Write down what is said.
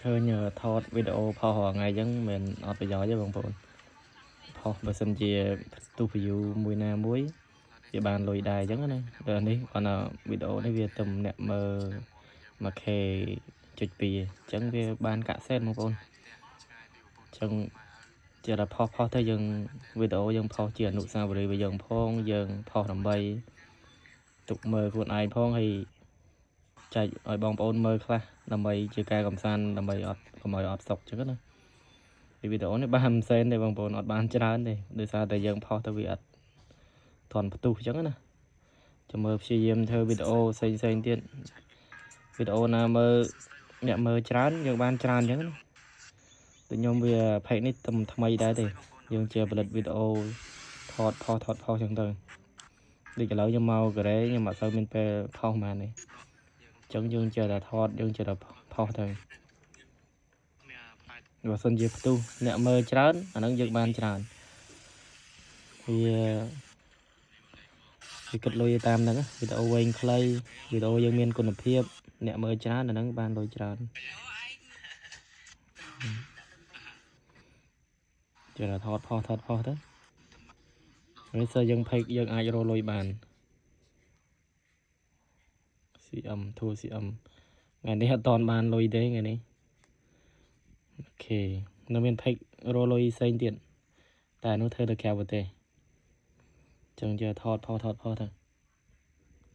ឃើញថតវីដេអូផុសរាល់ថ្ងៃអញ្ចឹងមិនអត់ប្រយោជន៍ទេបងប្អូនផុសបើសិនជាផ្ទុះ view មួយណាមួយវាបានលុយដែរអញ្ចឹងណាដល់នេះគាត់ថាវីដេអូនេះវាទំអ្នកមើល 1K ចុច2អញ្ចឹងវាបានកាក់សេនបងប្អូនអញ្ចឹងជាតែផុសផុសទៅយើងវីដេអូយើងផុសជាអនុស្សាវរីយ៍របស់យើងផងយើងផុសដើម្បីទុកមើលខ្លួនឯងផងហើយចែកឲ្យបងប្អូនមើលខ្លះដើម្បីជាការកំសាន្តដើម្បីអត់កុំឲ្យអត់សុខអញ្ចឹងណាពីវីដេអូនេះបានមិនសែនទេបងប្អូនអត់បានច្រើនទេដោយសារតែយើងផុសទៅវាអត់ទាន់ផ្ទុះអញ្ចឹងណាចាំមើលព្យាយាមធ្វើវីដេអូផ្សេងផ្សេងទៀតវីដេអូណាមើលអ្នកមើលច្រើនយើងបានច្រើនអញ្ចឹងណាដូចខ្ញុំវា page នេះទំថ្មីដែរទេយើងជាផលិតវីដេអូថតផុសថតផុសអញ្ចឹងទៅដូចឥឡូវខ្ញុំមកកូរ៉េខ្ញុំអត់សូវមានពេលផុសហ្មងទេអញ្ចឹងយើងចេះតែថតយើងចេះតែផុសទៅបើសិនជាផ្ទុះអ្នកមើលច្រើនអាហ្នឹងយើងបានច្រើនវាវាគិតលុយតាមហ្នឹងវីដេអូវែងខ្លីវីដេអូយើងមានគុណភាពអ្នកមើលច្រើនអាហ្នឹងបានលុយច្រើនចេះតែថតផុសថតផុសទៅហើយសើយើង page យើងអាចរកលុយបាន CM 2 CM ថ្ងៃនេះអត់តន់បានលុយទេថ្ងៃនេះOK នៅមាន page រកលុយផ្សេងទៀតតែនោះធ្វើទៅក្រៅប្រទេសចឹងជាថតផុសថតផុសទៅ។